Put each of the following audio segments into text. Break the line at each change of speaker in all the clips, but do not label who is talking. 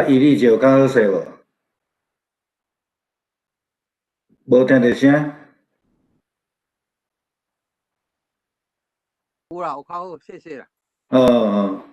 啊，伊你就較好勢無？無聽著聲。
有啦，有較好，謝謝啦。
哦哦。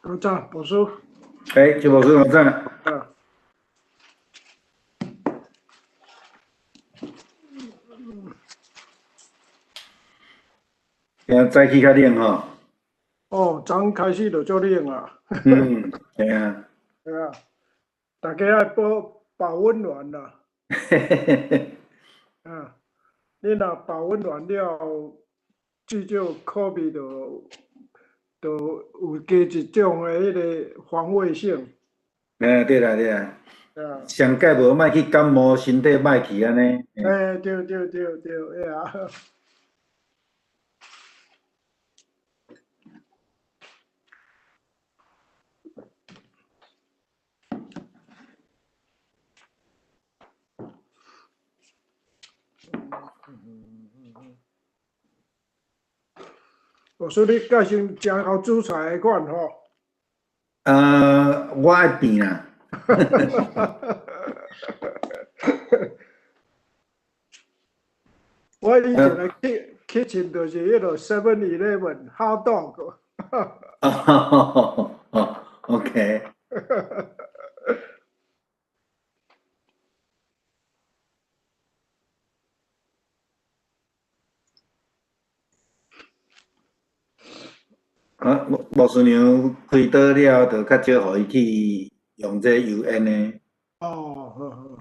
早早，博士。
欸，周博士，早。
啊。
今早起較冷吼。
哦，昨昏開始就足冷啊。
嗯，對啊。
對啊，大家愛保保溫暖啦。啊，你若保溫暖了後，至少 COVID 就有加一種的彼个防衛性。
欸，對啦對啦。
啊。
上蓋無莫去感冒，身體歹去按呢。
欸，對對對對，會啊。我說你個性誠𠢕煮菜的款吼。
我愛變啦。
我以前的 kitchen 就是彼落 7-Eleven hot dog。
哦，OK。啊，牧師娘開刀了後，就較少予伊去用這油煙的。
哦，好好。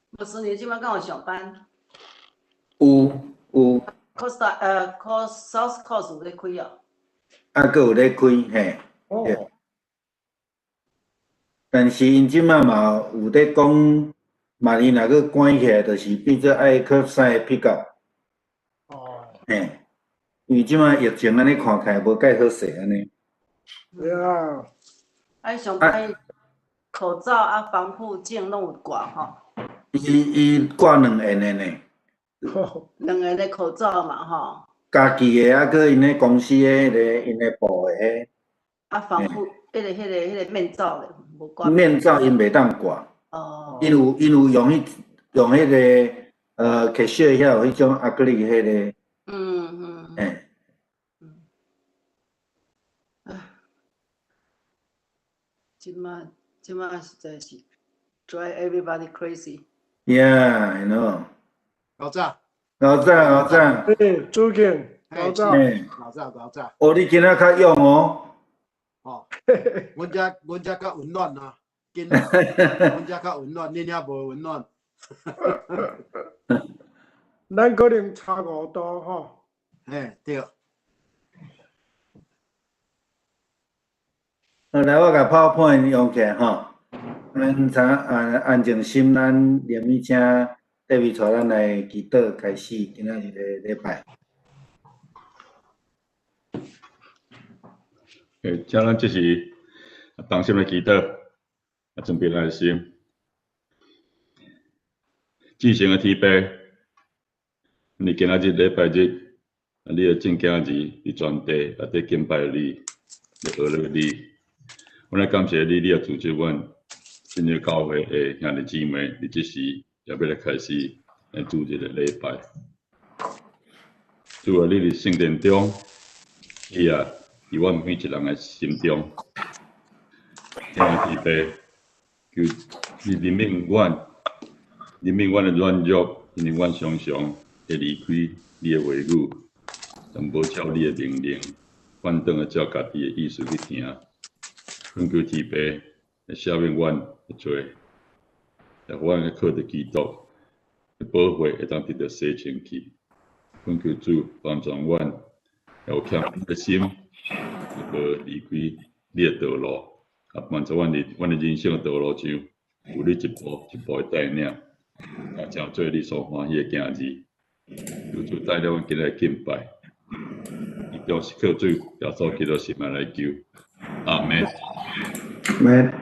牧師娘這擺敢有上班？
有有。
Coast Coast South Coast 有咧開哦。
啊，閣有咧開，嘿。
哦。
但是𪜶這擺嘛有咧講，萬一若閣關起來，就是變做愛 curbside pick up。
哦。
嘿。因為這擺疫情按呢看起來無蓋好勢按呢。
對啊。
啊，上擺口罩啊，防護鏡攏有掛吼。
伊掛兩個的呢。
兩個的口罩嘛吼。
家己的啊，閣𪜶的公司的彼个𪜶的布的彼。
啊，防護彼个面罩咧，無掛。
面罩𪜶袂當掛。
哦。
𪜶有用彼個cashier遐有彼種亞克力彼個。嘿。
這擺實在是 drive everybody crazy。
Yeah, I know。
老早。
老早，老早。
欸，主見，老早。
老早，老早。
哦，你今仔較勇哦。
哦，阮遮較溫暖啊，緊，阮遮較溫暖，恁遐無溫暖。
咱可能差5度吼。
嘿，對。
好，來，我共 PowerPoint 用起來吼。咱請安安靜心，咱連咪請 David 帶咱來祈禱開始今仔日的禮拜。
欸，請咱這時同心來祈禱，啊，準備咱的心。至聖的天父，你今仔日禮拜日，啊，你的正囝兒佇全地啊，佇敬拜你，咧學了你。阮來感謝你，你也組織阮新約教會的兄弟姊妹，佇這時也欲來開始來主日的禮拜。主啊，你佇聖殿中，你啊，佇阮每一人的心中，天父，求你憐憫阮，憐憫阮的軟弱，因為阮常常會離開你的話語，但無照你的命令，反轉來照家己的意思去行。懇求天父來赦免阮的罪，來予阮靠著基督的寶血會當得著洗清氣。懇求主幫助阮，有謙卑的心，無離開你的道路，啊，幫助阮佇阮的人生的道路上，有你一步一步的帶領，啊，成做你所歡喜的囝兒。求主帶領阮今日敬拜，伊都是靠主耶穌基督聖名來求，阿們。
們。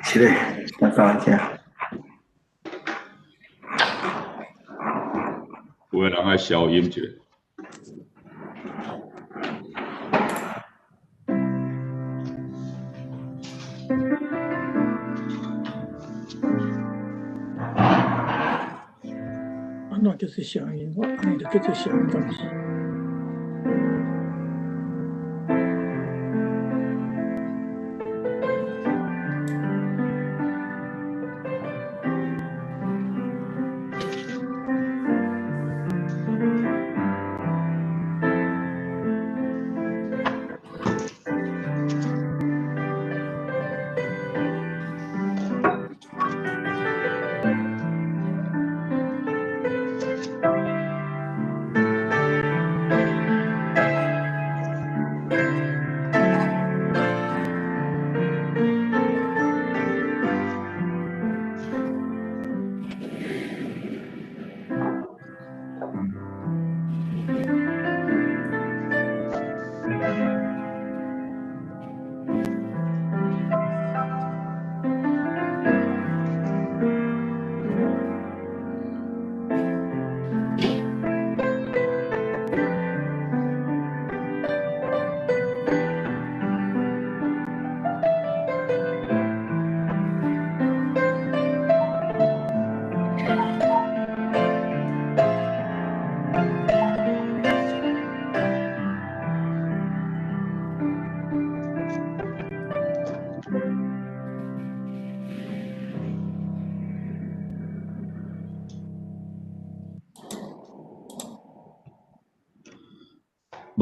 是嘞，我找一下。
有的人愛消音一下。
按怎叫做消音？我按呢就叫做消音，敢是？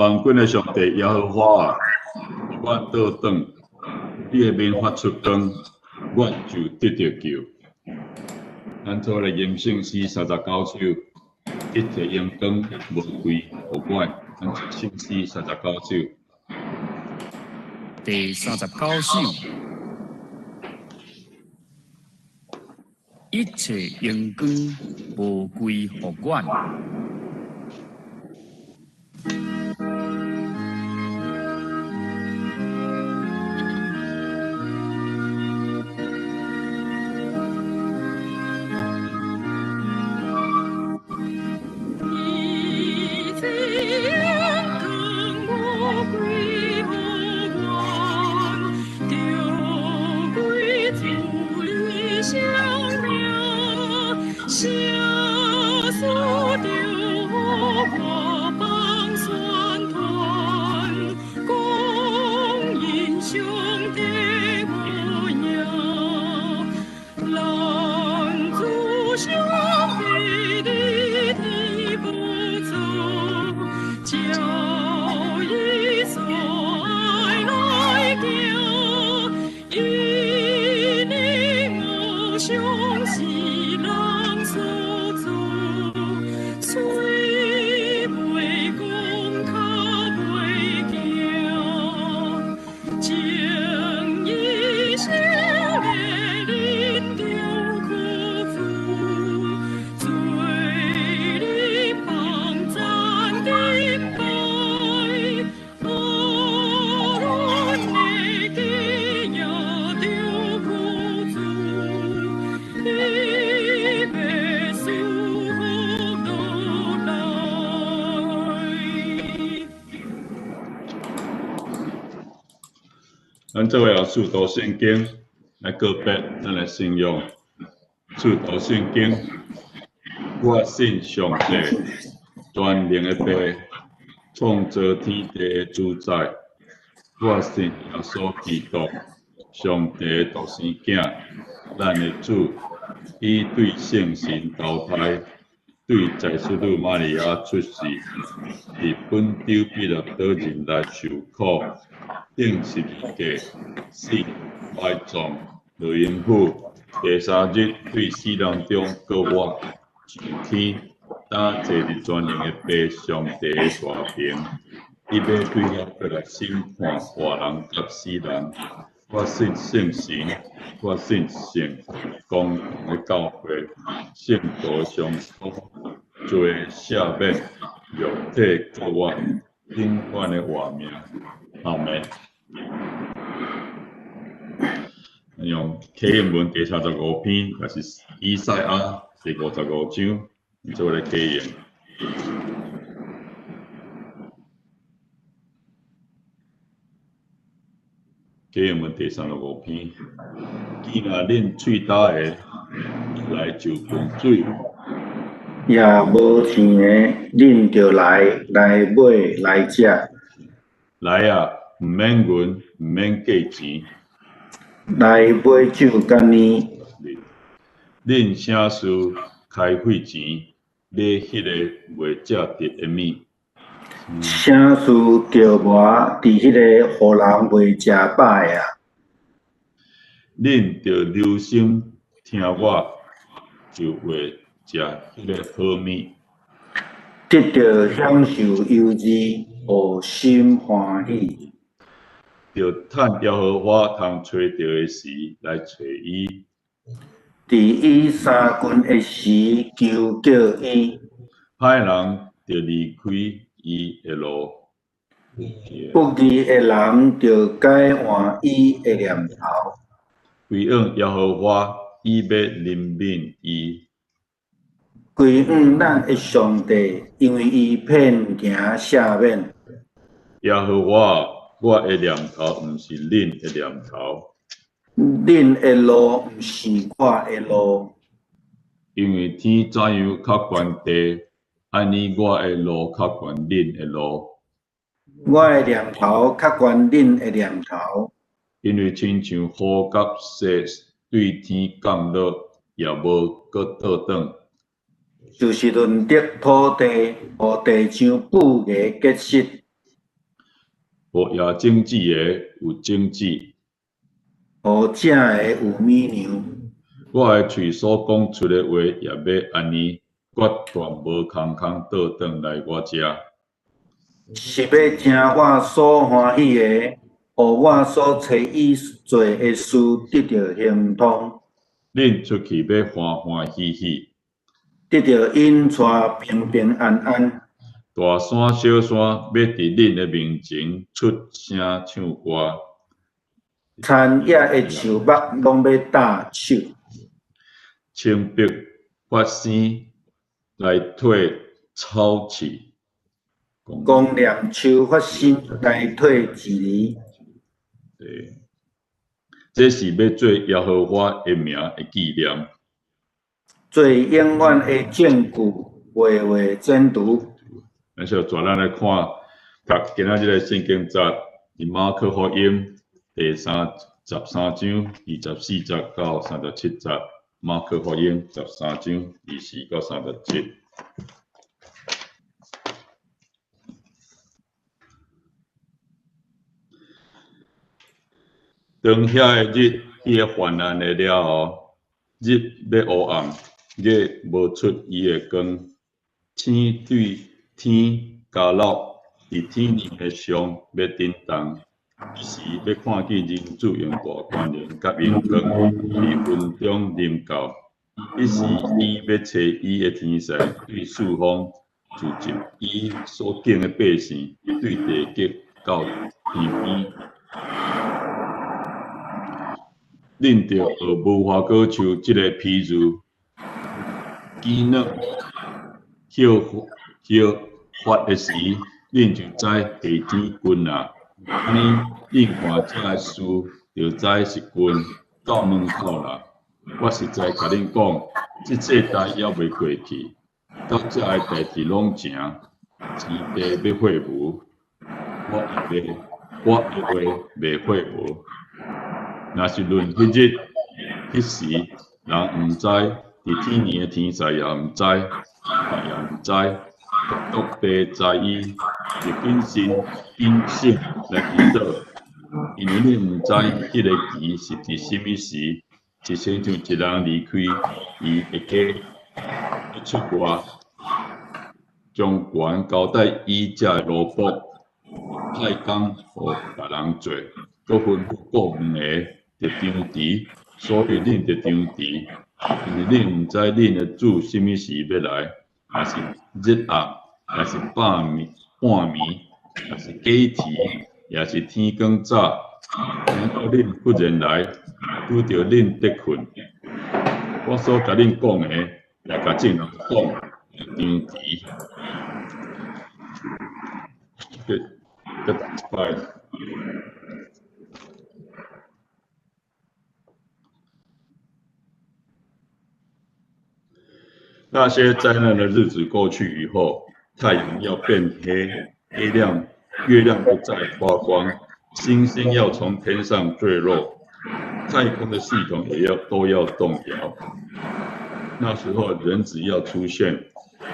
萬軍的上帝耶和華啊，予阮倒轉，你的面發出光，阮就得著救。咱做伙來吟聖詩39首，一切榮光無歸予阮。咱唱聖詩三十九首。
第39首，一切榮光無歸予阮。
咱做伙用使徒信经来告别咱的信仰。使徒信经，我信上帝，全能的父，创造天地的主宰。我信耶穌基督，上帝的獨生囝，咱的主，伊對聖神投胎，對祭司女瑪利亞出世，佇本丟彼拉多人來受苦，釘十字架，死，埋葬，落陰府，第三日對死人中閣活，上天，擔坐佇全能的父上帝的大爿，伊欲對遐閣來審判活人佮死人。我信聖神，我信聖公同的教會，聖徒相通，罪赦免，肉體復活，永遠的活命。阿們。用啟應文第35篇，也是以賽亞第55章，做伙來啟應。啟應文第35篇，既若恁喙焦的，來就盆水；
也無錢的，恁著來，來買來食。
來啊，毋免銀，毋免價錢。
來買酒佮奶。
恁啥事開費錢買彼个袂食得的物？
啥事著磨佇彼个予人袂食飽的啊？
恁著留心聽我，就會食彼个好物。
得著享受優滋，予心歡喜。
著趁耶和華通揣著的時來揣伊。
佇伊相近的時求叫伊。
歹人著離開伊的路，
不義的人著改換伊的念頭。
歸向耶和華，伊欲憐憫伊。
歸向咱的上帝，因為伊遍行赦免。
耶和華，我的念頭毋是恁的念頭。
恁的路毋是我的路。
因為天怎樣較懸地，按呢我的路較懸恁的路。
我的念頭較懸恁的念頭。
因為親像雨佮雪對天降落，也無閣倒轉。
就是潤澤土地，予地像麩芽結實。
予野種子的有種子，
予食的有物糧。
我的喙所講出的話也欲按呢，決斷無空空倒轉來我遮。
是欲成我所歡喜的，予我所差伊做的事得著亨通。
恁出去欲歡歡喜喜，
得著引帶平平安安。
大山小山欲佇恁的面前出聲唱歌。
田野的樹木攏欲搭手。
青碧發生來替草刺。
公念樹發生來替蒺藜。
對，這是欲做耶和華的名的紀念，
做永遠的證據，劃劃剪除。
咱小帶咱來看，讀今仔日的聖經節，佇馬可福音第三十三章24節到37節。馬可福音十三章24到37。當遐个日，彼个患難的了後，日欲烏暗，月無出伊的光，星對天交落，佇天暝的上欲振動。彼時欲看見人子用大權能佮榮光佇雲中臨到。彼時伊欲差伊的天使對四方聚集伊所揀的百姓，對地極到天邊。恁著學無花果樹這个比喻，枝梢葉發的時，恁就知夏天近啊。按呢，恁看這个事，就知是近到門口啦。我實在共恁講，這世代猶未過去，到這个代誌攏成，天地欲廢無，我的話袂廢無。若是論彼日、彼時，人毋知，佇天暝的天使也毋知，也毋知，獨獨父知伊，就謹慎謹省來祈禱，因為恁毋知彼个期是佇啥物時，就親像一人離開伊的家，欲出外，將權交代伊遮的奴僕，派工予別人做，閣吩咐顧門的著張持，所以恁著張持，因為恁毋知恁的主啥物時欲來，若是日暗，若是半暝，若是鸡啼，抑是天光早，等到恁忽然來，拄著恁咧睏。我所共恁講的，也共眾人講，張持。閣讀一擺。那些災難的日子過去以後，太陽要變黑，月亮不再發光，星星要從天上墜落，太空的系統也要都要動搖。那時候人子要出現，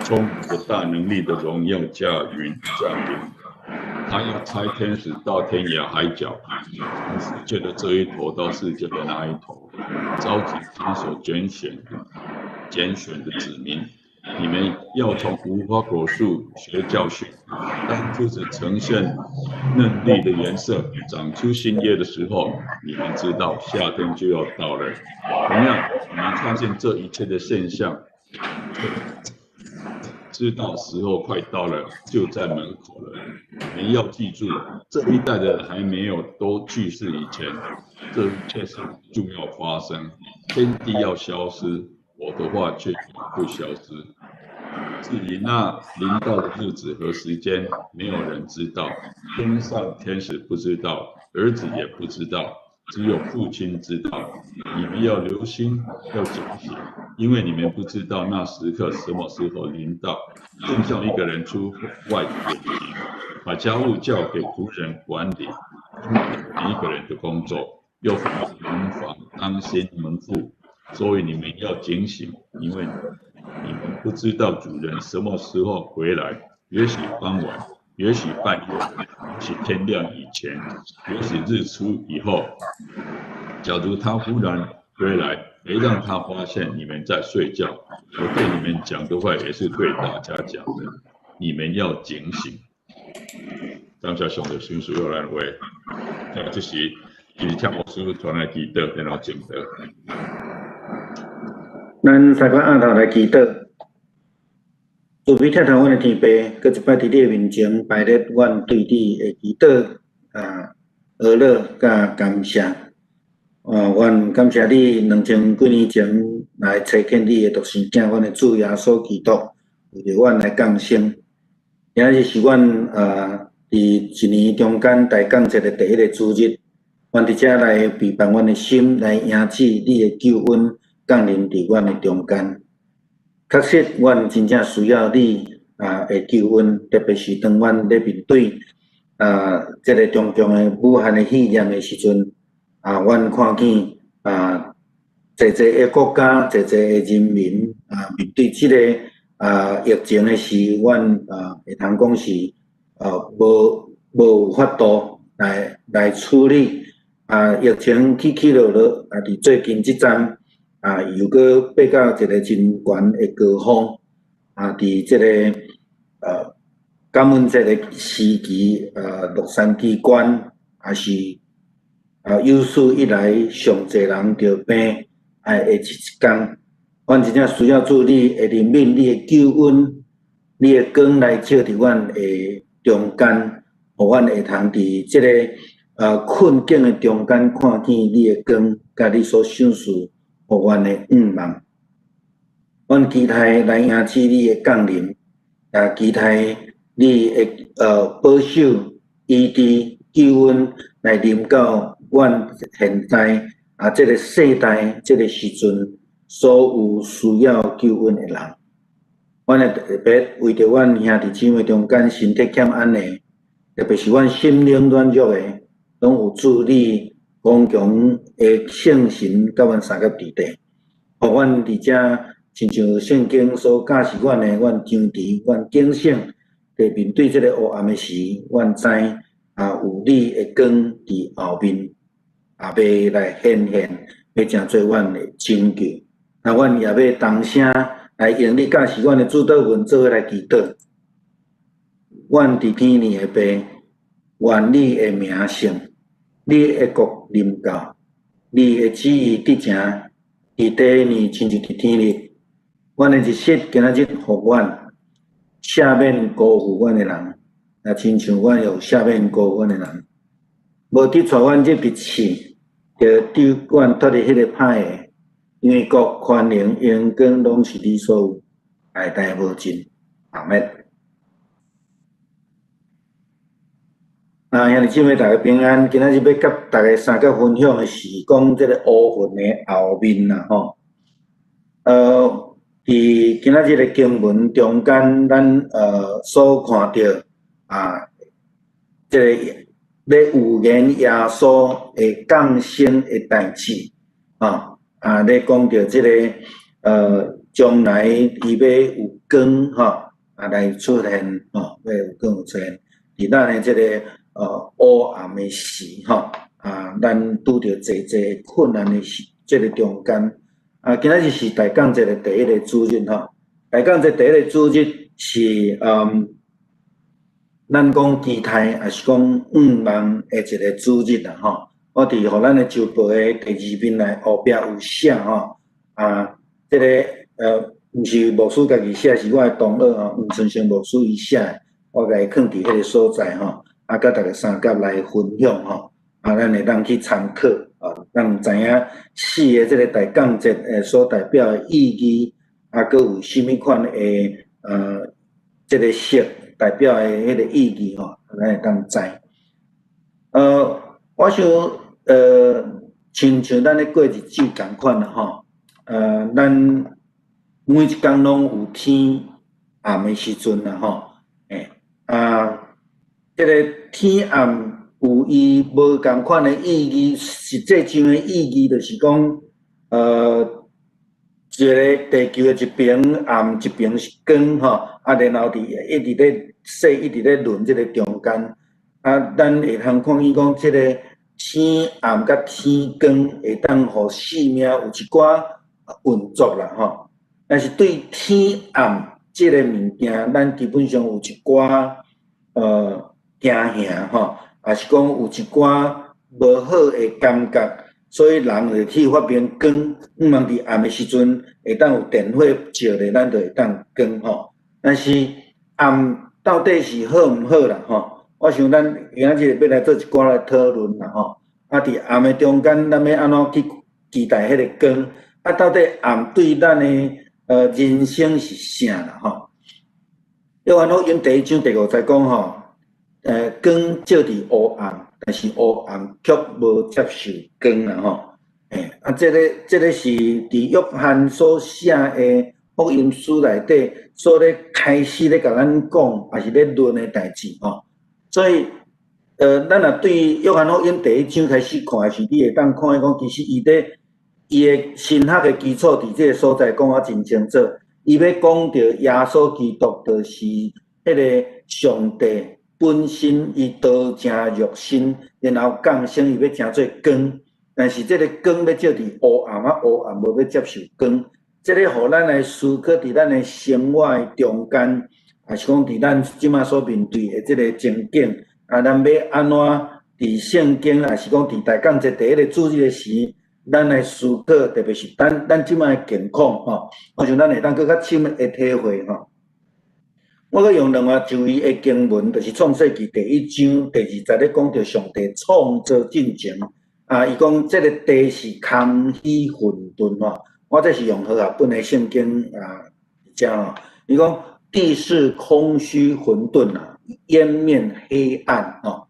充滿著大能力的榮耀駕雲降臨，他要差天使到天涯海角，從世界的這一頭到世界的那一頭，召集他所揀選的子民。你們要從無花果樹學教訓。當枝子呈現嫩綠的顏色，長出新葉的時候，你們知道夏天就要到了。同樣，你們看見這一切的現象，知道時候快到了，就在門口了。你們要記住，這一代的人還沒有都去世以前，這一切事就要發生，天地要消失，我的話卻不消失。至於那臨到的日子和時間，沒有人知道，天上天使不知道，兒子也不知道，只有父親知道。你們要留心，要警醒，因為你們不知道那時刻什麼時候臨到。正像一個人出外遠行，把家務交給僕人管理，每一個人的工作，又吩咐門房當心門戶。所以你們要警醒，因為你們不知道主人什麼時候回來，也許傍晚，也許半夜，也許天亮以前，也許日出以後。假如他忽然歸來，別讓他發現你們在睡覺。我對你們講的話，也是對大家講的，你們要警醒。感謝上帝賞賜予咱話，啊，這是就是聽牧師傳來祈禱，然後證道。
咱三個按頭來祈禱。慈悲疼痛阮的天父，閣一擺佇你的面前擺列阮對你的祈禱啊、呵咾佮感謝。啊，阮感謝你2000幾年前來差遣你的獨生囝，阮的主耶穌基督，為著阮來降生。今仔日是阮佇一年中間大降節的第一个主日，阮佇遮來備辦阮的心，來迎接你的救恩降臨佇阮的中間。確實，阮真正需要你的救恩，特別是當阮咧面對這个種種的武漢的肺炎的時陣，阮看見濟濟的國家、濟濟的人民面對這个疫情的時，阮會通講是無有法度來處理。疫情起起落落，佇最近這陣，又閣爬到一个真懸的高峰，佇這个感恩節的時期，洛杉磯縣也是有史以來上濟人著病的一工。阮真正需要主你的憐憫，你的救恩，你的光來照佇阮的中間，予阮會通佇這个困境的中間看見你的光，佮你所賞賜予阮的向望。阮期待來迎接你的降臨，也期待你的保守、醫治、救恩來臨到阮現在這个世代、這个時陣所有需要救恩的人。阮會特別為著阮兄弟姊妹中間身體欠安的，特別是阮心靈軟弱的，攏有主你剛強的聖神佮阮相佮佇底，予阮佇遮親像聖經所教示阮的，阮堅持、阮警醒，佇面對這个黑暗的時，阮知有你的光佇後面，也欲來顯現，欲成做阮的拯救。那阮也欲同聲來用你教示阮的主禱文做伙來祈禱。阮佇天裡的父，願你的名聖，你的國臨到，你的旨意得成，佇地呢，親像佇天裡。阮的日食今仔日予阮，赦免辜負阮的人，也親像阮有赦免辜負阮的人。無得帶阮入佇試，著救阮脫離彼个歹的，因為國、權能、榮光攏是你所有，代代無盡。阿們。兄弟姊妹，大家平安。今仔日欲佮大家相佮分享的是講這个烏雲的後面啦，吼。佇今仔日的經文中間，咱所看著這个欲預言耶穌會降生的代誌，咧講著這个將來伊欲有光，吼，來出現，吼，欲有光出現，佇咱的這个黑暗的時，吼，咱拄著濟濟困難的時，這个中間，今仔日是大降節的第一个主日，吼，大降節第一个主日是咱講期待，也是講向望的一个主日啦，吼。我佇予咱的週報的第二面內後壁有寫，吼，這个毋是牧師家己寫，是我的同學吼，吳春生牧師伊寫的，我共伊囥佇彼个所在，吼，佮大家相佮來分享，吼，咱會當去參考，咱知影四个這个大降節所代表的意義，閣有啥物款的這个色代表的彼个意義，吼，咱會當知。我想，親像咱咧過日子仝款啦，吼，咱每一工攏有天暗的時陣啦，吼，這个天暗有伊無仝款的意義，實際上的意義就是講，一个地球的一邊暗，一邊是光吼，啊，然後佇一直咧踅，一直咧輪這个中間，啊，咱會通看見講，這个天暗佮天光會當予生命有一寡運作啦吼。但是對天暗這个物件，咱基本上有一寡驚嚇吼，抑是講有一寡無好的感覺。所以人會去發明光，向望佇暗的時陣會當有電火照咧，咱就會當光吼。但是暗到底是好毋好啦吼？我想咱今仔日欲來做一寡來討論啦吼。啊，佇暗的中間，咱欲按怎去期待彼个光？啊，到底暗對咱的人生是啥啦吼？約翰福音第一章第五節講吼，光照佇黑暗。但是黑暗卻無接受光啦吼，啊，這个是佇約翰所寫的福音書內底所咧開始咧共咱講，抑是咧論的代誌吼。所以，咱若對約翰福音第一章開始看的時，你會當看見講，其實伊咧伊的神學的基礎佇這个所在講啊真清楚。伊欲講著耶穌基督就是彼个上帝本身，伊道成肉身，然後降生，伊欲成做光。但是這个光欲照佇黑暗啊，黑暗無欲接受光。這个予咱來思考佇咱的生活的中間，抑是講佇咱這馬所面對的這个情景，啊，咱欲按怎佇聖經，抑是講佇大感節第一個主日的時，咱來思考，特別是咱這馬的健康吼，我想咱會當閣較深的體會吼。我閣用另外一位的經文，就是創世記第一章第二節咧講著上帝創造進前，啊，伊講這个地是空虛混沌吼。我這是用和合本的聖經啊講吼，伊講地是空虛混沌啊，淹面黑暗吼。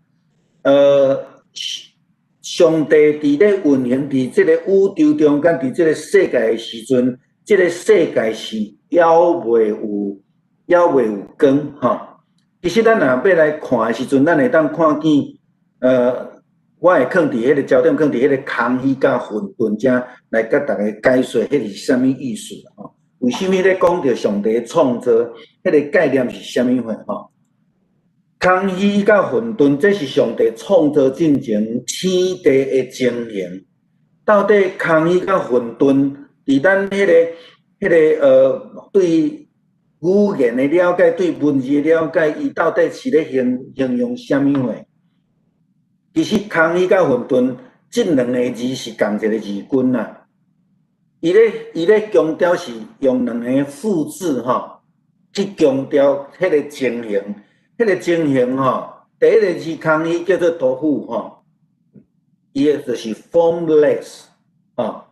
上帝佇咧運行佇這个宇宙中間，佇這个世界的時陣，這个世界是猶未有光吼。其實咱若欲來看的時陣，咱會當看見，我會囥佇彼个焦點，囥佇彼个空虛佮混沌遮來共大家解說，彼是啥物意思吼？為啥物咧講著上帝創造，彼个概念是啥物貨吼？空虛佮混沌，這是上帝創造進前天地的情形。到底空虛佮混沌，佇咱彼个對語言的了解，對文字的了解，伊到底是咧形容啥物貨？其實空虛佮混沌，這兩个字是仝一个字根啊。伊咧強調是用兩个副字吼，去強調彼个情形。彼个情形吼，第一个字空虛叫做 tohu 吼，伊的就是 formless 吼，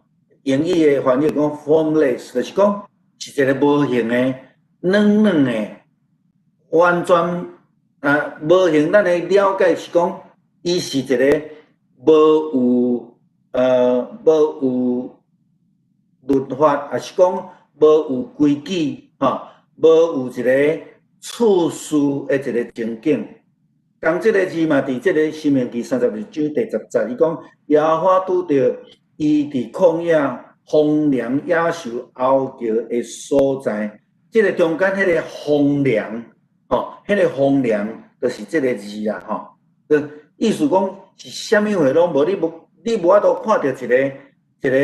英語的翻譯講 formless，就是講是一個無形的、軟軟的，完全啊無形。咱的了解是講，伊是一个無有律法，抑是講無有規矩，吼，無有一个次序的一个情景。仝這个字嘛，佇這个申命記32章第10節，伊講耶和華拄著伊佇曠野風涼野獸哀叫的所在。這个中間彼个風涼，吼，彼个風涼就是這个字啦，吼。就意思講是啥物貨攏無，你無法度看著一個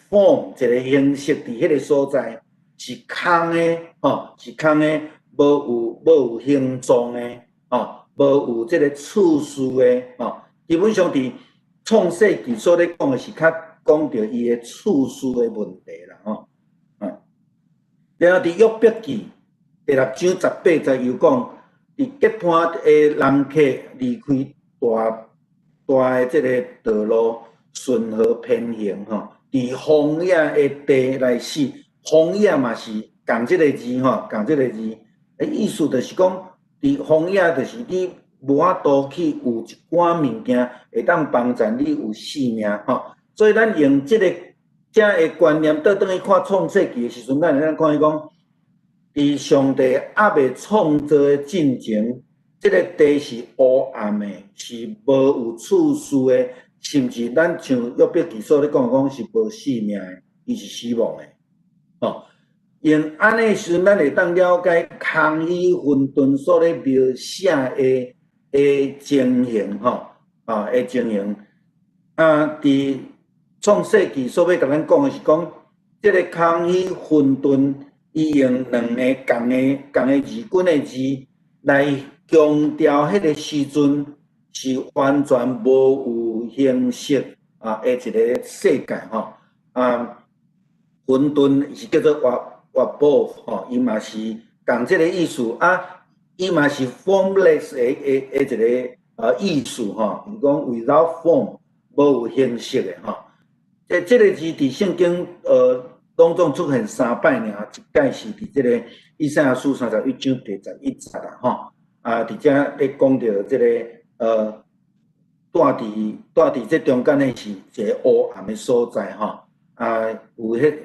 form，一個形式佇彼个所在是空的，吼，是空的，無有形狀的，吼，無有這个次序的，吼。基本上佇創世記所咧講的是較講著伊的次序的問題啦，吼。然後佇約伯記第六章18節又講，佇結伴的人客離開大大的這个道路，順河偏行吼，佇荒野的地來死，荒野嘛是仝這个字吼，仝這个字，意思就是講，佇荒野就是你無法度去有一寡物件會當幫助你有生命吼，所以咱用這个遮的觀念倒轉去看創世記的時陣，咱會當看見講，佇上帝猶未創造的進前，這个地是烏暗的，是無有次序的，甚至咱像約伯記所咧講講是無生命的，伊是死亡的，吼。用按呢時陣，咱會當了解空虛混沌所咧描寫的情形吼，啊的情形。啊，佇創世記所欲共咱講的是講，這个空虛混沌，伊用兩个仝个字根的字來強調，彼个時陣是完全無有形式啊的一个世界吼。啊，混沌是叫做瓦波吼，伊嘛是仝這个意思啊，伊嘛是 formless 的一个意思吼，伊講 without form，無有形式的吼。這个字佇聖經攏總出現三擺爾，一擺是佇這个以賽亞書31章第11節啦吼。啊，佇遮咧講著這个蹛佇這中間的是一个烏暗的所在吼。啊，有彼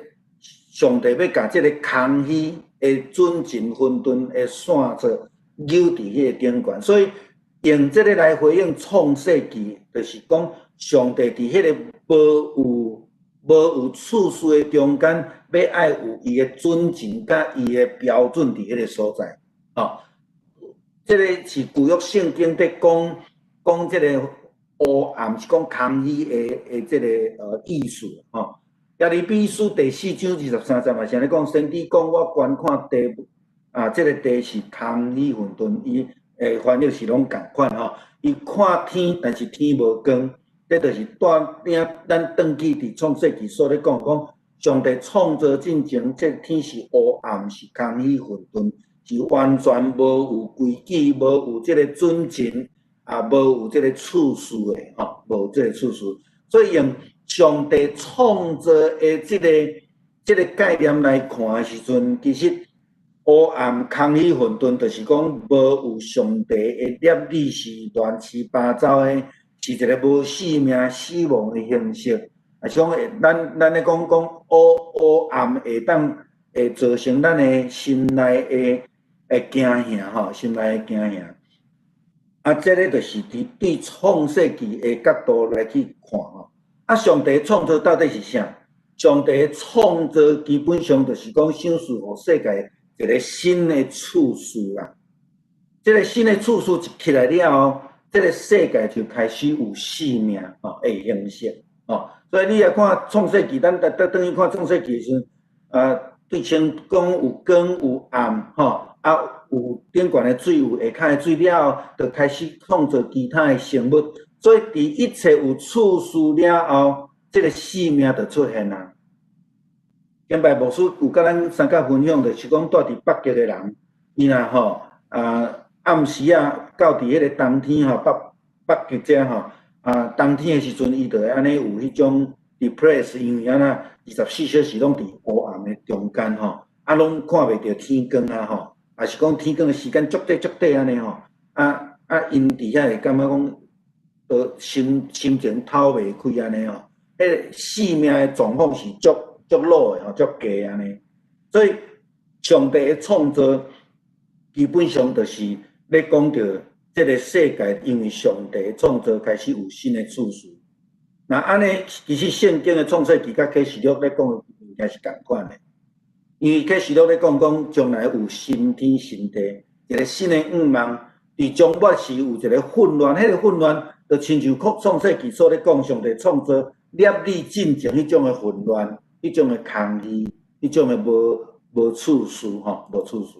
上帝欲共這个空虛的準繩混沌的線索扭佇彼个頂懸，所以用這个來回應創世記，就是講上帝佇彼個無有次序的中間，欲愛有伊的準繩佮伊的標準佇彼个所在，吼。這个是舊約聖經佇講這个烏暗，是講空虛的這个意思，吼。耶利米書第4章23節嘛是按呢講，先知講我觀看地啊，這个地是空虛混沌，伊的翻譯是攏仝款吼。伊看天，但是天無光，這就是帶領咱轉去佇創世記所咧講，講上帝創造進前，這天是烏暗，是空虛混沌，是完全無有規矩，無有這个準繩，也無有這个次序的吼，無有這个次序。所以用上帝創造的這个概念來看的時陣，其實烏暗、空虛、混沌，就是講無有上帝的律例，是亂七八糟的，是一个無生命、死亡的形式。啊，像咱咧講講烏暗會當會造成咱的心內的驚嚇吼，心內的驚嚇。啊，這个就是佇對創世記的角度來去看吼。啊，上帝創造到底是啥？上帝創造基本上就是講賞賜予世界一个新的次序啦。這个新的次序一起來了後，這个世界就開始有生命吼的形式吼。所以你若看創世記，咱轉去看創世記的時陣，啊，對先講有光有暗吼，啊有頂懸的水，有下跤的水了後，就開始創造其他的生物。所以，佇一切有次序了後，這个生命就出現啊。前擺牧師有佮咱相佮分享，就是講蹛佇北極的人，伊若吼啊暗時啊到佇彼个冬天吼，北極遮吼啊冬天的時陣，伊就會按呢有彼種 depress，因為按怎24小時攏佇烏暗的中間吼，啊攏看袂著天光啊吼，抑是講天光的時間足短足短按呢吼，啊𪜶佇遐會感覺講，都心情透袂開按呢吼，彼个生命的狀況是足足 low 的吼，足低按呢。所以上帝的創造基本上就是咧講著這个世界，因為上帝的創造開始有新的次序。若按呢，其實聖經的創世記佮啟示錄咧講的物件是仝款的，因為啟示錄咧講講將來有新天新地，一个新的願望，佇終末時有一个混亂，彼个混亂就親像創世記所咧講，上帝創造律例進前彼種的混亂，彼種的空虛，彼種的無次序吼，無次序。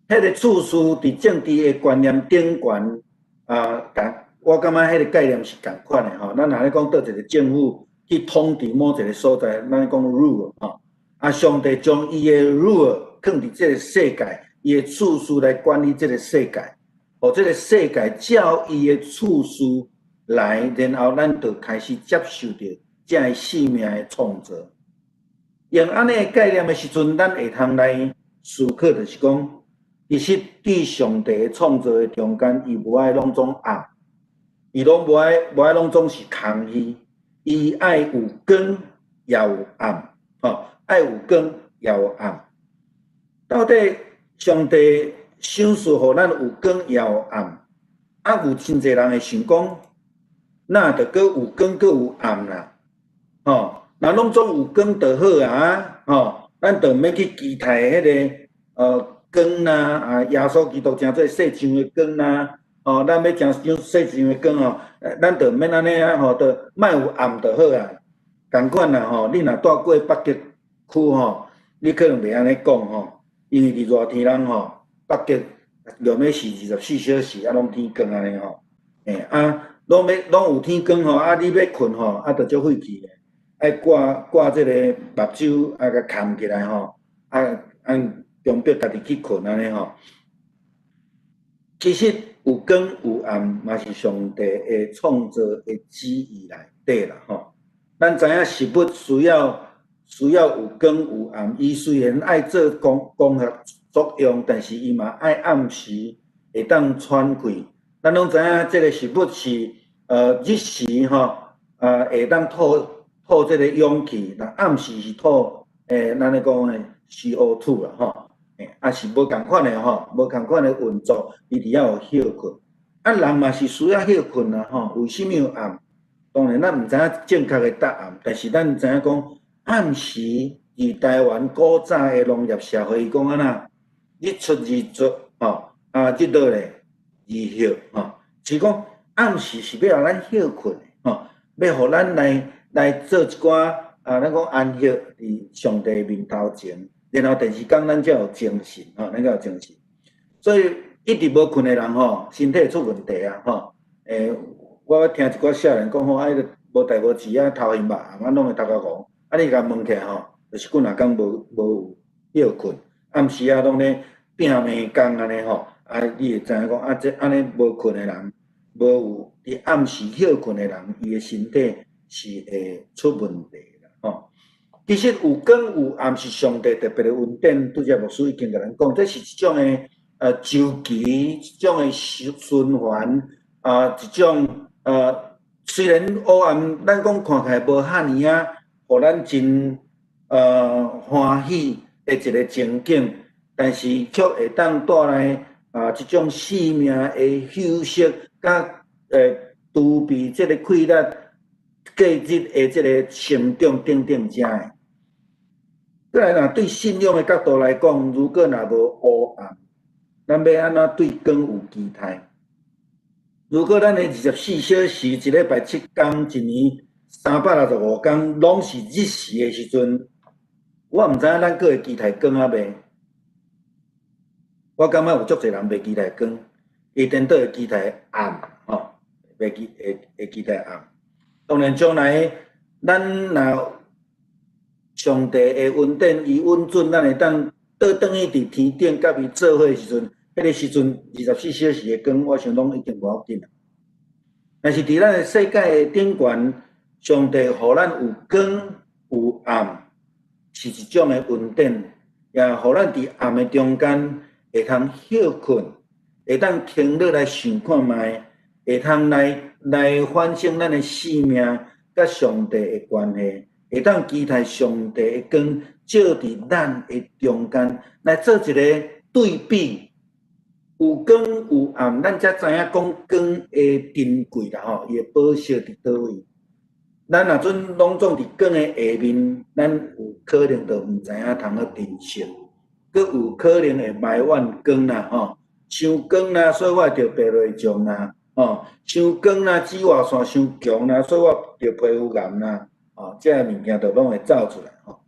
彼个次序佇政治的觀念頂懸啊，仝我感覺彼个概念是仝款的吼。咱若咧講佗一个政府去統治某一个所在，咱咧講 rule 吼，啊，上帝將伊的 rule 囥佇這个世界，伊的次序來管理這个世界，予這个世界照伊的次序來，然後咱就開始接受著這个生命的創造。用按呢个概念的時陣，咱會通來思考，就是講，其實對上帝創造的中間，伊無愛攏總暗，伊攏無愛攏總是空虛，伊愛有光也有暗，吼，愛有光也有暗。到底上帝賞賜予咱有光也有暗，啊，有真濟人會想講，哪著閣有光閣有暗啦，吼。若攏總有光就好啊，吼，咱就毋免去期待彼个光啦，啊，耶穌基督成做世上的光啦，吼，咱欲成做世上的光吼，咱就毋免按呢啊，吼，就莫有暗就好啊。仝款啦，吼，你若蹛過北極區吼，你可能袂按呢講吼，因為佇熱天人吼，北極兩欲是24小時啊，攏天光按呢吼，啊，攏欲攏有天光吼，啊，你欲睏吼，啊，就足費氣的，愛掛掛這個目睭啊，共崁起來吼，啊，按強迫家己去睏按呢吼。其實有光有暗嘛是上帝的創造的旨意內底啦吼。咱知影食物需要有光有暗，伊雖然愛做光合作用，但是伊嘛愛暗時會當喘氣。咱攏知影這个食物是日時吼啊會當吐吐這个氧氣，若暗時是吐咱咧講的 CO2 啦吼。啊是無仝款的吼，無仝款的運作，伊佇遐有歇睏。啊，人嘛是需要歇睏啊吼。為啥物有暗？當然，咱毋知影正確的答案，但是咱知影講，暗時佇台灣古早的農業社會，伊講按怎？日出而作，吼，啊，日落咧而歇，吼，是講暗時是欲予咱歇睏的，吼，欲予咱來做一寡啊，咱講安息佇上帝面頭前，然後第二工咱才有精神，吼，咱才有精神。所以一直無睏的人吼，身體會出問題啊，吼，我聽一寡少年講吼，啊，彼个無代無誌啊，頭晕目啊，攏會頭殼黃。啊，你共問起來吼，就是幾若工無有歇睏，暗時啊攏咧拼命工按呢吼，啊，你會知影講啊，這按呢無睏的人，無有佇暗時歇睏的人，伊的身體是會出問題啦吼。其實有光有暗是上帝特別的恩典，拄才牧師已經共咱講，這是一種的週期，一種的循環啊，一種。雖然黑暗，咱講看起來無遐爾仔，予咱真歡喜的一个情景，但是卻會當帶來啊這種生命的休息，佮逃避這个氣力過日的這个成長等等遮的。過來若對信仰的角度來講，如果若無黑暗，咱欲按怎對光有期待？如果咱的24小時，一禮拜7工，一年365工，攏是日時的時陣，我毋知影咱閣會期待光抑未？我感覺有足濟人袂期待光，伊顛倒會期待暗，吼，袂期會會期待暗。當然將來咱若上帝的恩典，伊允准咱會當倒轉去佇天頂佮伊做伙的時陣，彼个時陣24小時的光，我想攏已經無要緊啦。但是佇咱的世界的頂懸，上帝予咱有光有暗，是一種的恩典，也予咱佇暗的中間會通歇睏，會當停落來想看覓，會通來反省咱的生命佮上帝的關係，會當期待上帝的光照佇咱的中間，來做一個對比。有光有暗，咱才知影講光的珍貴啦吼，伊的寶石佇佗位。咱若陣攏總佇光的下面，咱有可能就毋知影通好珍惜，閣有可能會埋怨光啦吼，傷光啦，所以我會著白內障啦，吼，傷光啦，紫外線傷強啦，所以我著皮膚癌啦，吼，這个物件就攏會走出來吼。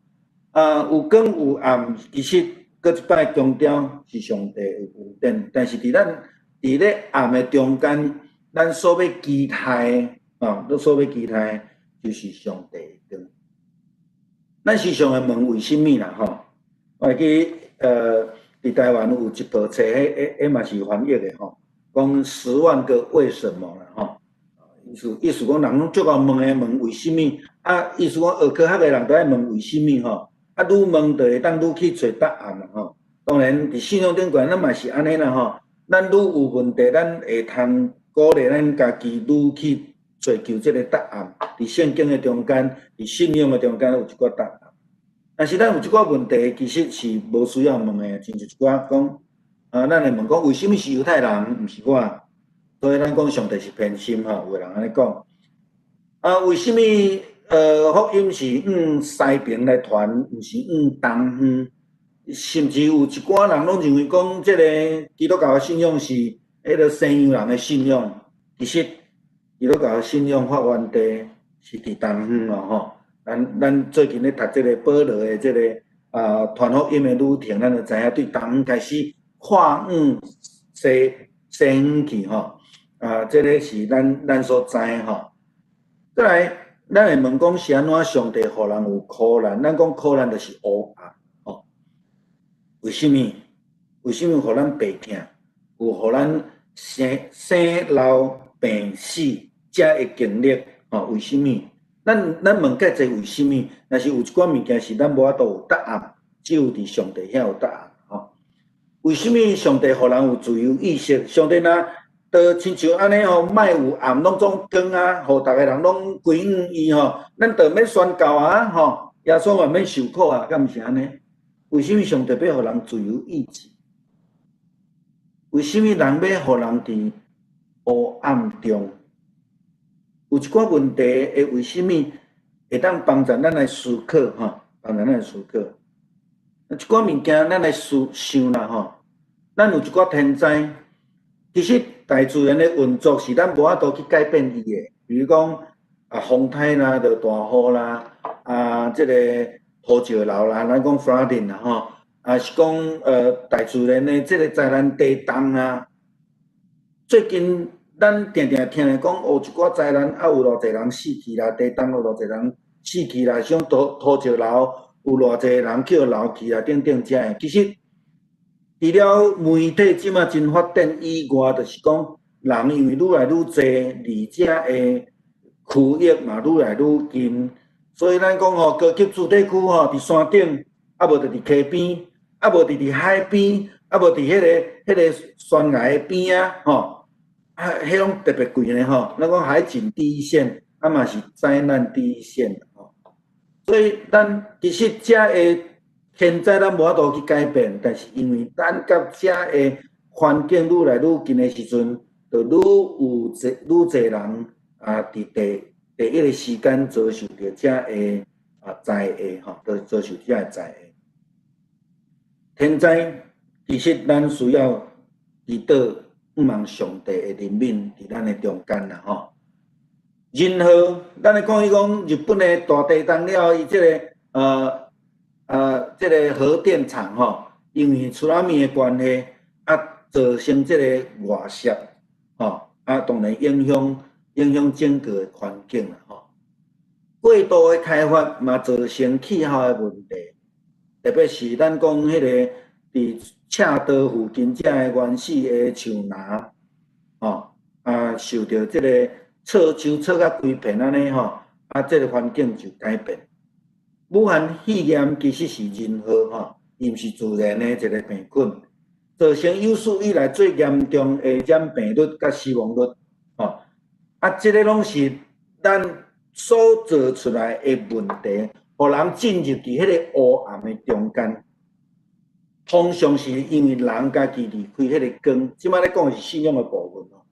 啊，有光有暗，其實閣一擺強調是上帝的恩典，但是佇咱佇咧暗的中間，咱所欲期待，吼，咱所欲期待就是上帝的光。咱時常會問為啥物啦？吼，我會記佇台灣有一部冊，彼嘛是翻譯的吼，講十萬個為什麼啦？吼，意思講人攏足𠢕問的問為啥物？啊，意思講學科學的人都愛問為啥物吼？啊，愈問就會當愈去揣答案啦吼。當然，佇信仰頂懸，咱嘛是按呢啦吼。咱愈有問題，咱會通鼓勵咱家己愈去追求這个答案。佇聖經的中間，佇信仰的中間有一寡答案。但是咱有一寡問題，其實是無需要問的，親像一寡講，啊，咱會問講為啥物是猶太人，毋是我？所以咱講上帝是偏心吼，有的人按呢講。啊，為啥物？福音是向西爿來傳，毋是向東方。甚至有一寡人攏認為講，這个基督教的信仰是彼个西洋人的信仰。其實基督教的信仰發源地是佇東方咯吼。咱最近咧讀這个保羅的這个傳福音的旅程，咱就知影對東方開始跨往西方去吼。啊，這个是咱所知的吼。再來，咱會問講是按怎上帝予人有苦難？咱講苦難就是黑暗吼。為啥物？為啥物予咱病痛？有予咱生老病死這的經歷吼？為啥物？咱問較濟為啥物？若是有一寡物件是咱無法度有答案，只有佇上帝遐有答案吼。為啥物上帝予人有自由意識？上帝若就親像按呢吼，莫有暗，攏總光啊，予逐个人攏歸向伊吼，咱就免宣教啊吼，耶穌嘛免受苦啊，敢毋是按呢？為啥物上帝欲予人自由意志？為啥物人欲予人佇黑暗中？有一寡問題會為啥物會當幫助咱來思考吼？幫助咱來思考。一寡物件咱來思想啦吼。咱有一寡天災，其實大自然的運作是咱無法度去改變伊的。比如講啊，風颱啦，落大雨啦，啊，這个土石流啦，咱講 flooding 啦吼，啊是講大自然的這个災難地動啊。最近咱定定聽來講，哦，一寡災難啊，有偌濟人死去啦，地動有偌濟人死去啦，像土石流有偌濟人去予流去啊，等等遮的。其實，除了媒體這馬真發展以外，就是講人因為愈來愈濟，離遮的區域嘛愈來愈近，所以咱講吼，高級住宅區吼，佇山頂，啊無就佇溪邊，啊無就佇海邊，啊無佇彼个懸崖的邊仔吼。啊，彼攏特別貴呢吼。咱講海景第一線，啊嘛是災難第一線吼。所以咱其實遮的天災咱無法度去改變，但是因為咱佮遮的環境愈來愈近的時陣，就愈有濟愈濟人啊，佇第一个時間遭受著遮的災禍吼，就遭受遮的災禍。天災其實咱需要祈禱。望上帝的憐憫佇咱的中間啦吼。任何咱咧講伊講日本的大地震了後，伊這个核電廠吼，因為津波的關係，啊造成這个外泄，吼，啊當然影響整個的環境啦吼。過度的開發嘛造成氣候的問題，特別是咱講彼个佇赤道附近遮的原始的樹林，吼，啊受著這个錯樹錯甲規片按呢吼，啊這个環境就改變。武漢肺炎其實是人禍吼，伊毋是自然的一个病菌，造成有史以來最嚴重的染病率佮死亡率，吼，啊這个攏是咱所做出來的問題，予人進入佇彼个黑暗的中間。通常是因為人家己離開彼个光，這擺咧講的是信仰的部分哦。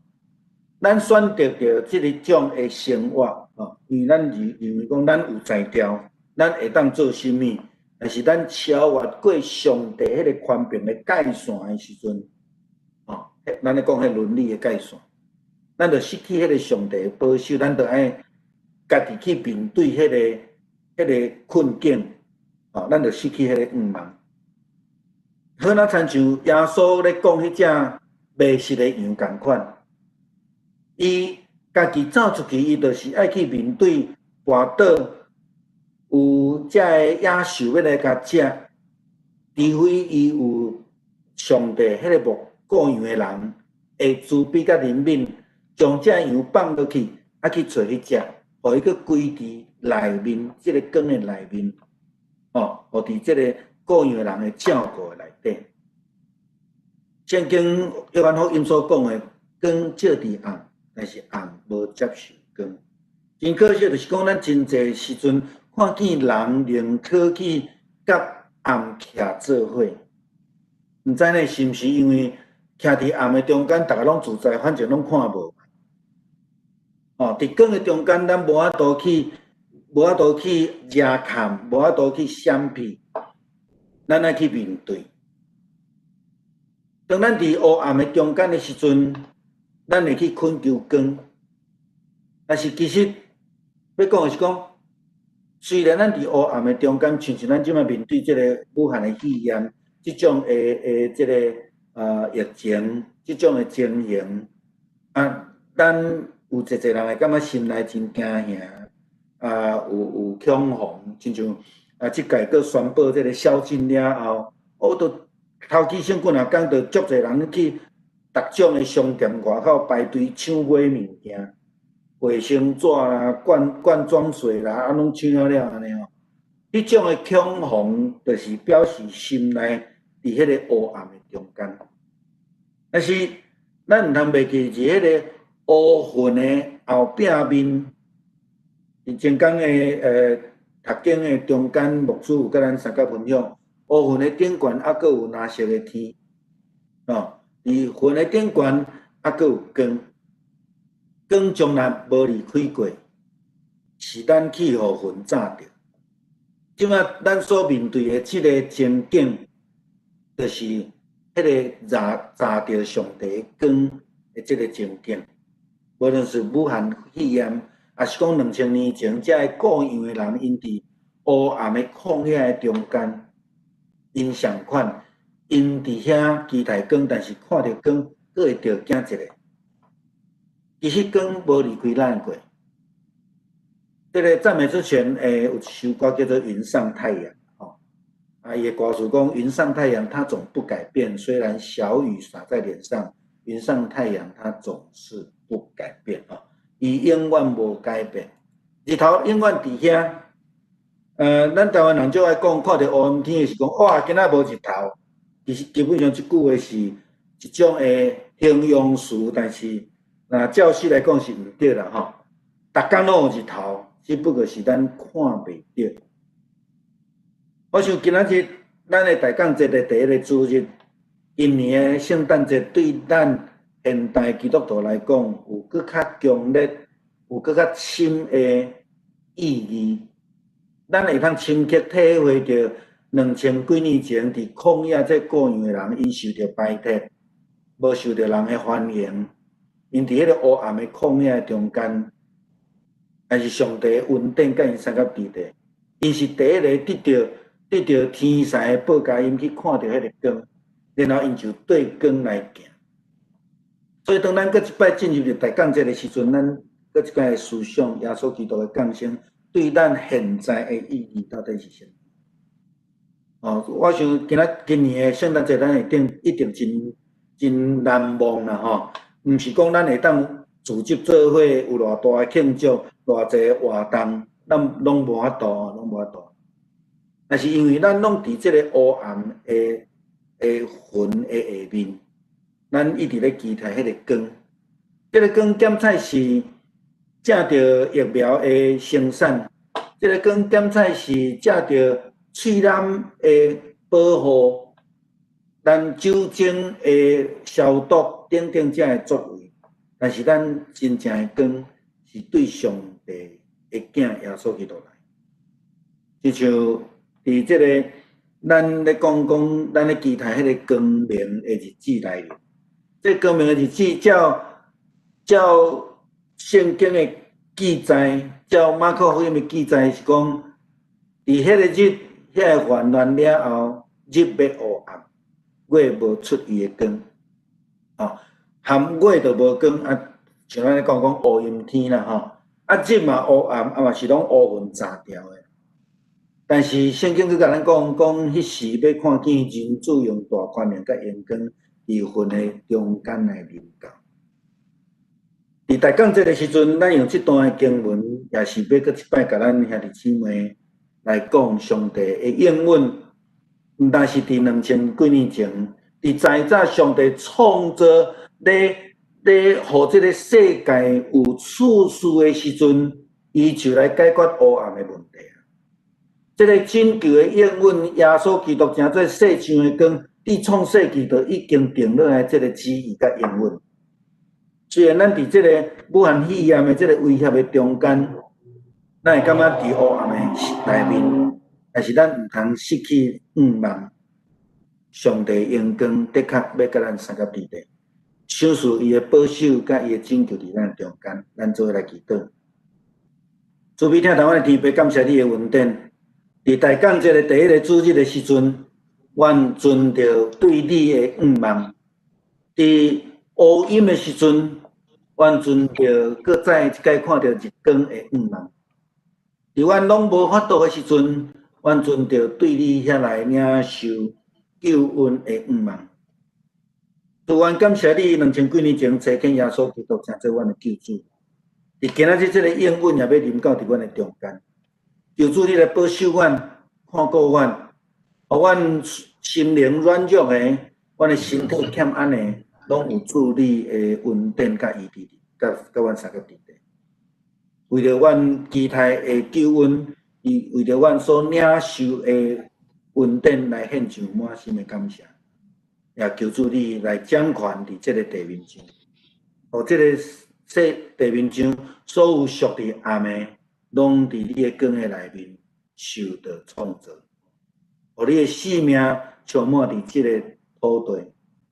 咱選擇著這个種的生活，吼，因為咱認為講咱有才調，咱會當做啥物，但是咱超越過上帝彼个權柄的界線的時陣，吼，咱咧講彼倫理的界線，咱就失去彼个上帝的保守，咱就愛家己去面對彼个困境，吼，咱就失去彼个向望。好若親像耶穌咧講彼隻迷失的羊仝款，伊家己走出去，伊就是愛去面對跋倒，有遮个野獸欲來共食，除非伊有上帝彼个牧顧羊的人會慈悲佮憐憫，將這羊放落去，啊去揣彼隻，予伊閣歸佇內面，這个光的內面，吼，予佇這个顧羊的人的照顧的內底。聖經約翰福音所講的光照佇暗，但是暗無接受光。真可惜，就是講咱真濟時陣看見人寧可去佮暗徛做伙，毋知呢是毋是因為徛佇暗的中間，逐个攏自在，反正攏看無。哦，佇光的中間，咱無法度去，無法度去遮崁，無法度去閃避，咱愛去面對。當咱佇烏暗的中間的時陣，咱會去懇求光。但是其實欲講的是講，雖然咱佇烏暗的中間，親像咱這擺面對這个武漢的肺炎，這種的這个疫情，這種的情形，啊，咱有濟濟人會感覺心內真驚嚇，啊，有恐慌，親像啊，這屆閣宣布這个宵禁了後，哦，都頭起先幾若工，就足濟人去逐種的商店外口排隊搶買物件，衛生紙啦、罐裝水啦，啊，攏搶了了按呢吼。彼種的恐慌，就是表示心內佇彼个烏暗的中間。但是咱毋通袂記佇彼个烏雲的後壁面，佇前工的讀經的中間，牧師有佮咱相佮分享，烏雲的頂懸猶閣有藍色的天，哦，佇雲的頂懸猶閣有光，光從來無離開過，是咱去予雲罩著。這擺咱所面對的這个情景，就是彼个罩著上帝光的這个情景。無論是武漢肺炎，抑是講2000年前，這个故樣的人，𪜶佇烏暗的曠野的中間，𪜶仝款，𪜶佇遐期待光，但是看著光，閣會著驚一下。其實光無離開咱過。這个讚美之泉有一首歌叫做《雲上太陽》吼，啊，伊的歌詞講：雲上太陽它總不改變，雖然小雨灑在臉上，雲上太陽它總是不改變啊，伊永遠無改變，日頭永遠佇遐。咱台灣人最愛講，看著烏陰天的時講，哇，今仔無日頭。其實基本上這句話是一種的形容詞，但是若照實來講是毋對啦吼。逐工攏有日頭，只不過是咱看袂著。我想今仔日咱的大降節的第一个主日，今年的聖誕節對咱現代基督徒來講，有閣較強烈、有閣較深的意義。咱會通深刻體會著2000幾年前佇曠野這故樣的人，𪜶受著排斥，無受著人的歡迎，𪜶佇彼个烏暗的曠野中間，但是上帝恩典佮𪜶相佮佇咧，𪜶是第一个得著天使的報佳音去看著彼个光，然後𪜶就對光來行。所以當咱閣一擺進入大降節的時陣，咱閣一擺思想耶穌基督的降生，對咱現在的意義到底是啥？哦，我想今仔今年的聖誕節，咱會定一定真真難忘啦吼！毋是講咱會當組織做伙有偌大的慶祝、偌濟活動，咱攏無法度，攏無法度。但是因為咱攏佇這个烏暗的雲的下面，咱一直咧期待彼个光。這个光檢測是藉著疫苗的生產，這个光檢測是藉著喙罨的保護，咱酒精的消毒等等這个作為。但是咱真正的光是對上帝的囝耶穌基督來。就像佇這个咱咧講講，咱咧期待彼个光明的日子來臨。這个光明的日子，照聖經的記載，照馬可福音的記載是講，佇彼个日，遐个患難了後，日欲烏暗，月無出伊的光，哦，含月就無光啊，像咱咧講講烏陰天啦吼，啊日嘛烏暗，啊嘛是攏烏雲罩牢的。但是聖經閣共咱講，講彼時欲看見人子用大權柄佮榮光，佇雲的中間來臨到。佇大降節的時陣，咱用這段的經文，也是欲閣一擺共咱兄弟姊妹來講上帝的應允，毋但是佇2000幾年前，佇早早上帝創造咧咧，予這个世界有次序的時陣，伊就來解決烏暗的問題。這个拯救的應允，耶穌基督成做世上的光，佇創世紀就已經定落來這个旨意佮應允。雖然咱佇這个武漢肺炎的這个威脅的中間，咱會感覺佇黑暗的內面，但是咱毋通失去向望。上帝榮光的確欲佮咱相佮佇咧，賞賜伊的保守佮伊的拯救佇咱中間，咱做伙來祈禱。慈悲疼待阮的天父，感謝你的恩典。佇大降節的第一个主日的時陣，阮存著對你的向望；佇烏陰的時陣，阮存著閣再一擺看著日光的向望。佇阮攏無法度的時陣，阮存著對你遐來領受救恩的向望。主，阮感謝你兩千幾年前差遣耶穌基督成做阮的救主。佇今仔日這个應允也欲臨到佇阮的中間，求主你來保守阮、看顧阮，予阮心靈軟弱的、阮的身體欠安的，攏有主你的恩典佮醫治，佮佮阮相佮佇咧。為著阮期待的救恩，伊為著阮所領受的恩典來獻上滿心的感謝，也求主你來掌權佇這个地面上，予這个世地面上所有屬佇暗的，攏佇你的光的內面受到創造，予你的聖名充滿佇這个土地。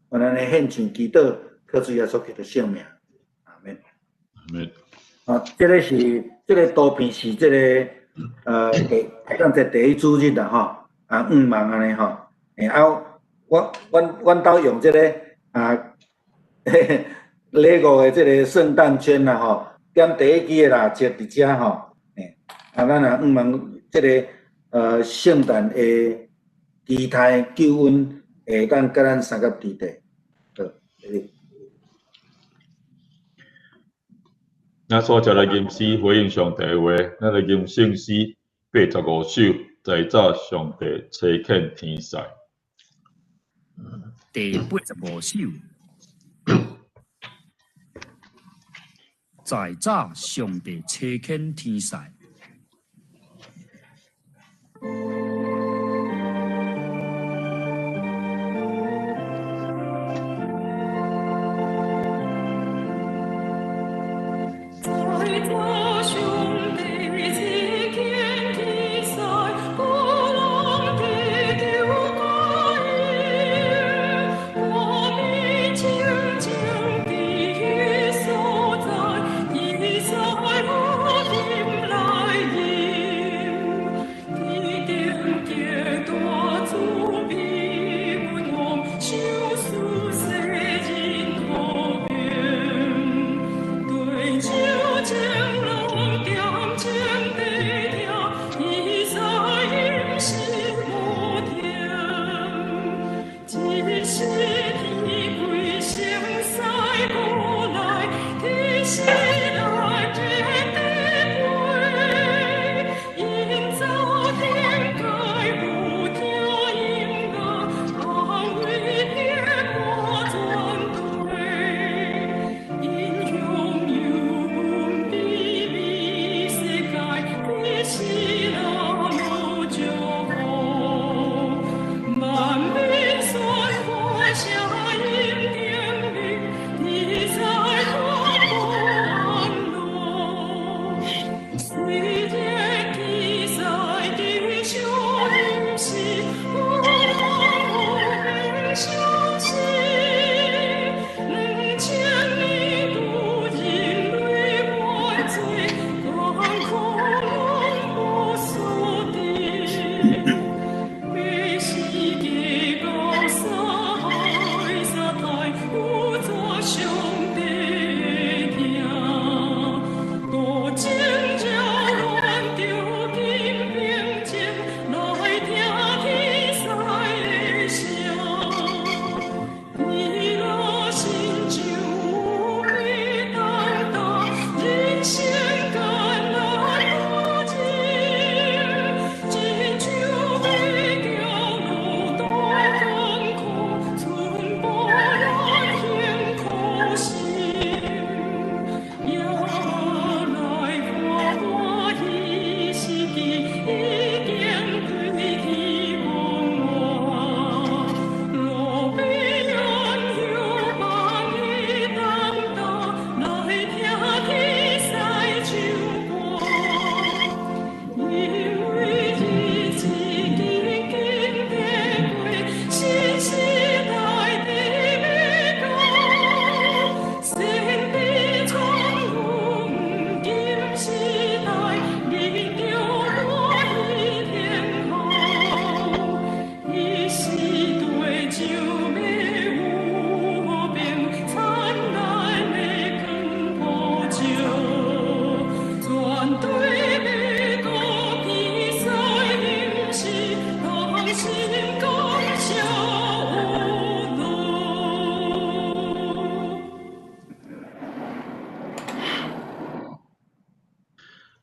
阮按呢獻上祈禱，靠主耶穌基督聖名，阿們。
阿們。
啊，這个是這个圖片是這个第講這第一主日啦吼，啊，向望按呢吼，啊，我阮阮兜用這个啊。禮物的這个聖誕圈啦吼，點第一支的蠟燭佇遮吼，啊，咱也向望這个聖誕的期待救恩會當佮咱相佮佇咧。好，
咱煞接來吟詩回應上帝的話，咱來吟聖詩85首，在早上帝差遣天使。
第85首。在早上帝差遣天使。
在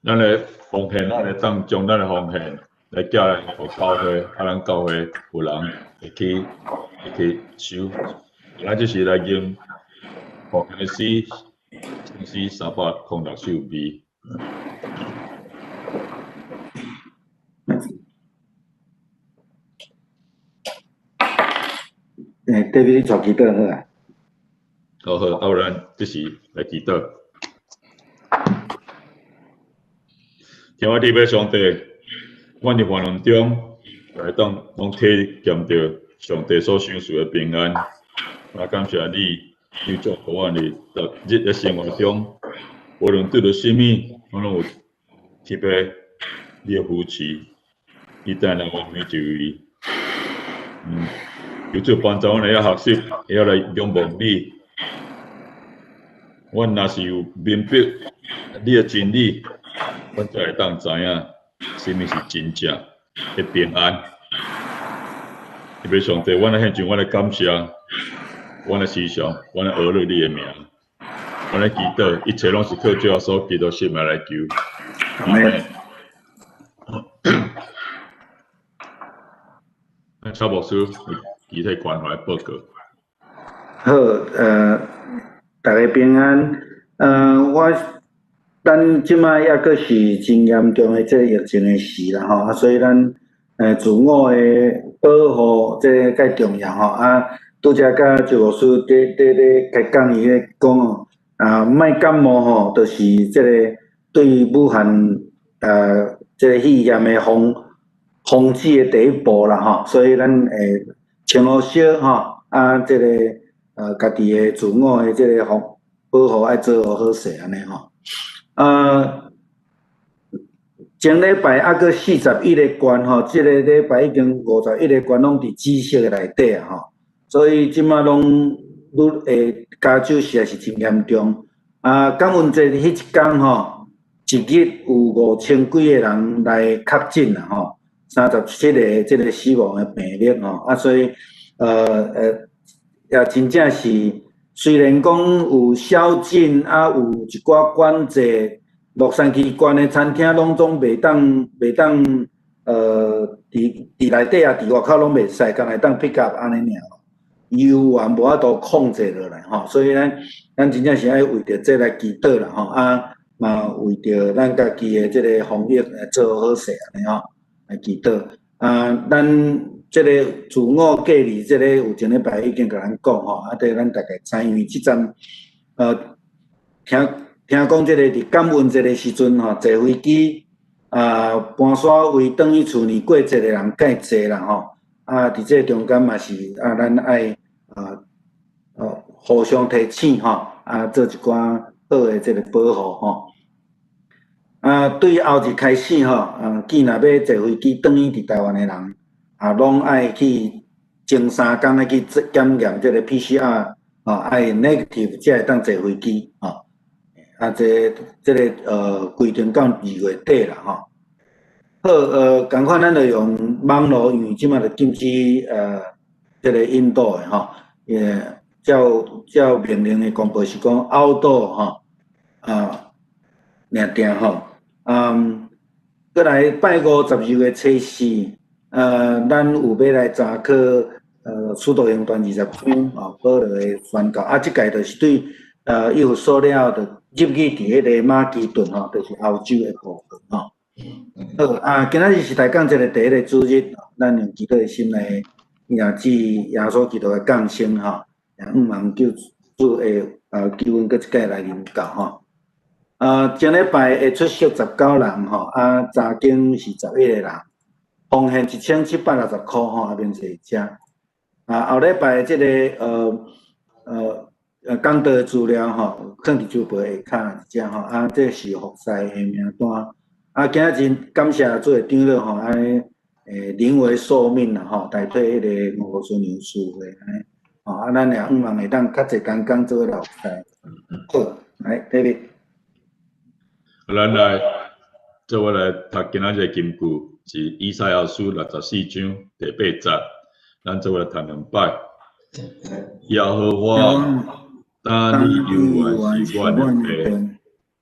咱來奉獻，咱會當將咱的奉獻來寄來予教會，啊，咱教會有人會去收。咱這是來用奉獻的詩，聖詩306首美。
欸，David，你帶祈禱好啊。
好好，啊，咱這時來祈禱。天父地父上帝，阮佇患難中，會當攏體驗著上帝所賞賜的平安。我感謝你，你祝福阮佇逐日的生活中，無論拄著啥物，阮攏有特別你的扶持，你帶領阮每一位。求主幫助阮會曉學習，會曉來仰望你。阮若是有明白你的真理，阮才會當知影啥物是真正的平安。特別上帝，阮來獻上阮的感謝，阮的思想，阮來阿樂你的名，阮來祈禱，一切攏是靠主耶穌基督聖名來求。
阿們。
蔡牧師有具體關懷報告。
好，大家平安。咱這擺猶閣是真嚴重的這個疫情的時啦吼，啊，所以咱自我的保護這個較重要吼。啊，拄才佮周牧師佇咧開講伊咧講哦，啊，莫感冒吼，就是這個對武漢這個肺炎的防止的第一步啦吼。所以咱會穿好少吼，啊，這個家己的自我的這個防保護愛做好好勢按呢吼。前禮拜猶閣41个縣吼，這個禮拜已經51個縣攏佇紫色的內底啊吼，所以這馬攏愈會加州實在是真嚴重。啊，感恩節彼一工吼，一日有5000幾個人來確診啦吼，37個這個死亡的病例吼，啊，所以也真正是雖然講有宵禁啊，有一寡管制，洛杉磯縣的餐廳攏總袂當，佇內底啊，佇外口攏袂使，干焦會當 pick up 按呢爾，猶原無法度控制落來吼，所以咱真正是愛為著這來祈禱啦吼，啊，嘛為著咱家己的這個防疫來做好勢按呢吼，來祈禱。啊，咱這個自我隔離，這個有前禮拜已經共咱講吼，啊，對咱大概知，因為這陣，聽講這個佇感恩節的時陣吼，坐飛機啊，搬徙位轉去厝呢過節的人介濟啦吼，啊，佇這中間嘛是啊，咱愛啊，互相提醒吼，啊，做一寡好的這個保護吼。啊，對後日開始吼，啊，見若欲坐飛機轉去佇台灣的人，啊，攏愛去前3工愛去檢驗這個 PCR，吼，愛 negative 才會當坐飛機，吼。啊，這個規定到2月底啦，吼。好，仝款咱就用網路，因為這馬就禁止這個印度的吼，也照命令的公布是講 outdoor 吼，啊，爾定吼，閣來拜五12月初四，咱有欲來查考使徒行傳20章吼，保羅的宣教，啊，這屆就是對以弗所了後，就入去佇彼個馬其頓吼，就是歐洲的部分吼。好，啊，今仔日是大講這個第一個主日，咱用祈禱的心來迎接耶穌基督的降生吼，也向望救主會救阮閣一擺來臨到吼。啊，前禮拜會出席19人吼，啊，查經是11個人，奉獻1760箍吼，啊，免濟遮。啊，後禮拜這個講道資料吼，放佇周報下跤佇遮吼，啊，這是服侍的名單。啊，今仔日感謝主的長老吼，按呢，臨危受命啦吼，代替彼個吳孫娘師會按呢，吼，啊，咱也向望會當較濟同工做伙來服侍。好，來，David。
咱來做伙來讀今仔日的金句，是以賽亞書64章第8節。咱做伙來讀兩擺。耶和華，當你猶原是阮的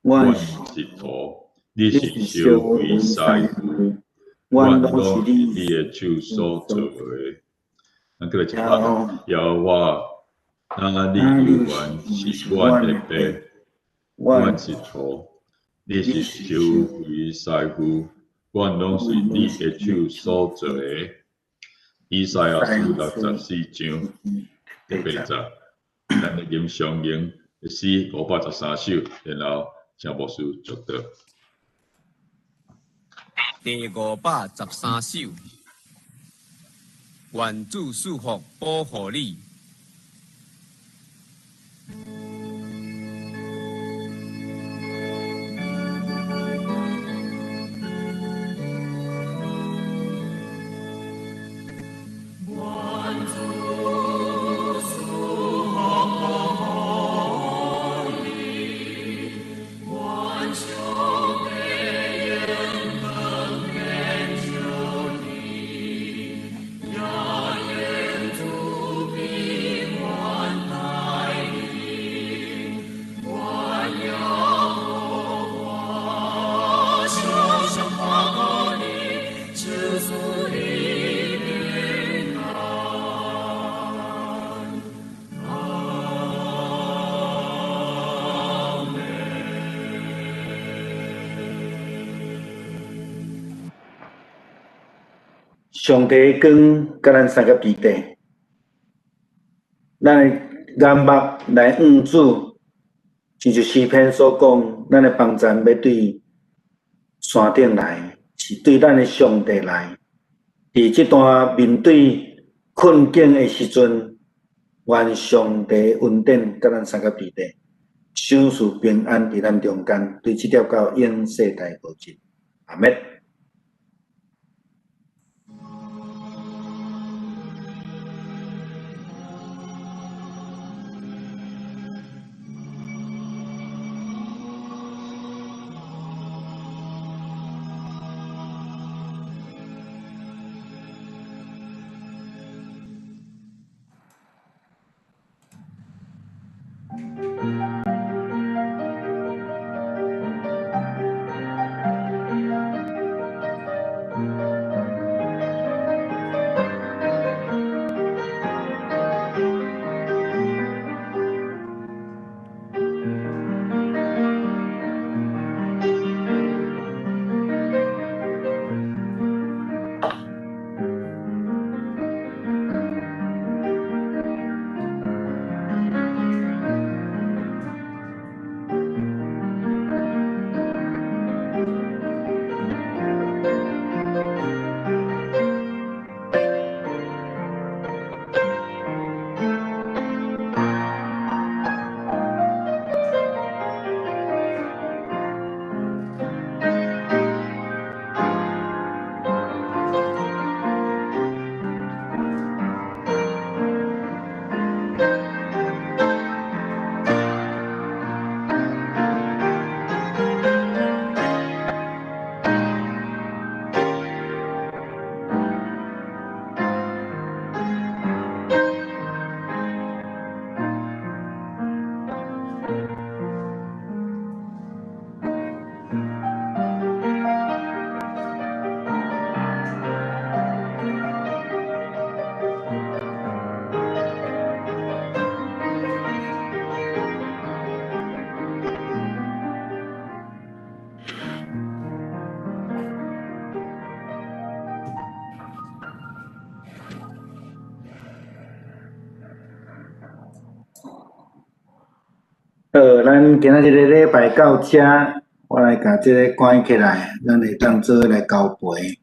父，阮是土。你是烧肥师傅，阮拢是你的手所造的。咱閣来一擺，耶和華，哪裡猶原是阮的爸，阮是土，你是修肥師傅，阮攏是你的手所造的。以賽亞書64章第八節，咱來吟上詠詩513首，然後請牧師祝禱。
第513首，願主賜福保護你。
上帝的光佮咱相佮伫底，咱的眼目來向主，親像詩篇所講，咱的幫贊欲對山頂來，是對咱的上帝來。佇這段面對困境的時陣，願上帝恩典佮咱相佮佇底，賞賜平安佇咱中間，對這粒到永世代無盡。阿們。好，咱今仔日个禮拜到遮，我來共這个關起來，咱會當做伙來交陪。